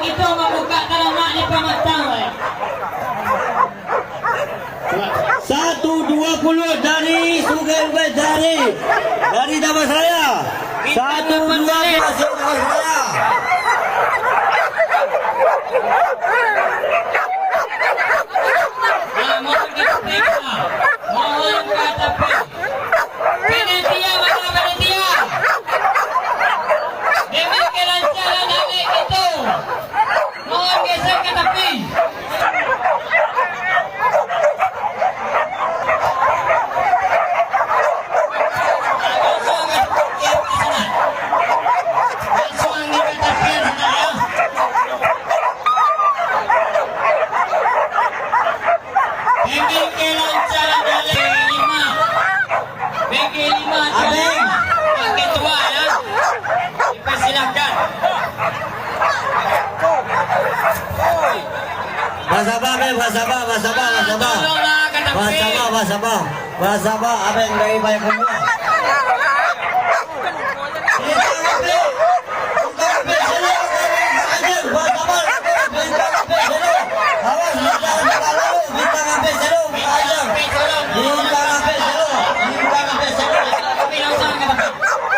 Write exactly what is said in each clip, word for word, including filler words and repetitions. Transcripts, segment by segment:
Itu mambuka taramak di pamatang, weh. Satu dua puluh dari Sungai Ubek, dari, dari Damansaraya. Satu dua puluh dari Damansaraya. Nah, mohon ka tapi, mohon ka tapi. Panitia, mana panitia? Demi kelancaran jaleh itu, mohon geser ka tapi. Langsung ka tapi, langsung ka tapi, ya. Demi kelancaran jaleh lima. P G lima, Abeng. Pak Ketua, ya. Dipersilahkan. Basaba, Abeng, basaba, basaba, basaba. Tolonglah, kata P. Basaba, basaba. Basaba, Abeng dari Payakumbuah.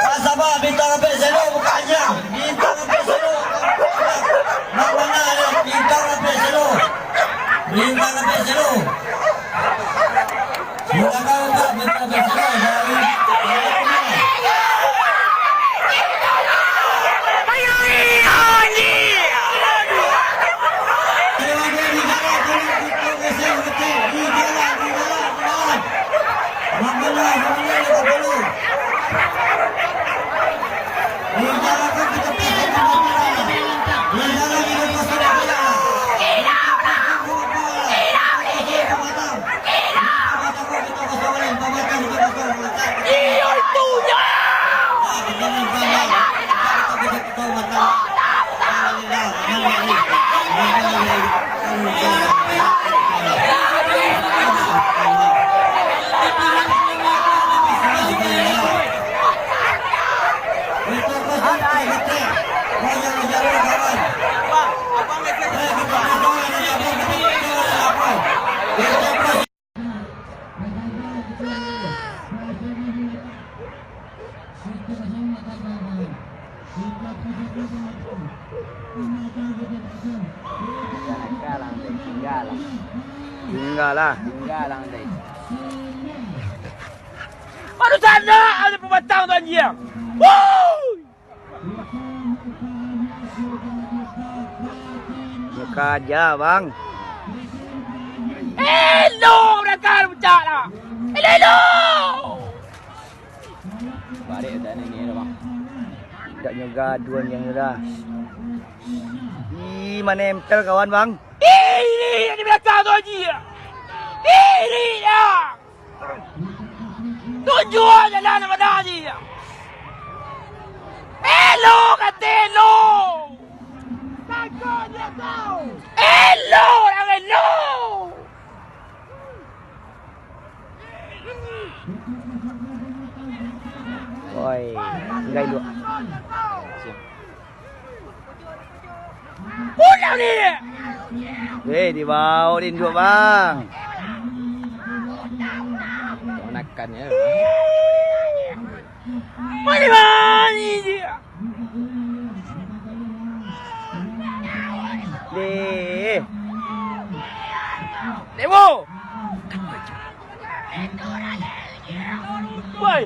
Basaba, bintang ampek selo, bukan aja. Bintang ampek selo, bukan aja. Nak mana ada bintang ampek selo? Bintang ampek selo. Silakan, Pak, bintang ampek selo dari Tingga lah. Tingga lah, Andre. Baru sanak ada pematang tu, anjing. Woi! Muka aja, Bang. Elo, berangkat puncak lah. Elo, elo. Balik dah ni, ni dah, Bang. Tidak juga dua yang dah. Ih, mana nempel kawan, Bang? Ih, ini yang di belakang tu, Haji. Ini dah. Tunjuk jalan pada Haji. Elo, kata elo. Elo, dah elo. Woi, tinggal dua. Pulang ni. Eh, dibawa di induak, Bang. Ponakan ya. Mani-mani dia. Deh. Dewo. Woi.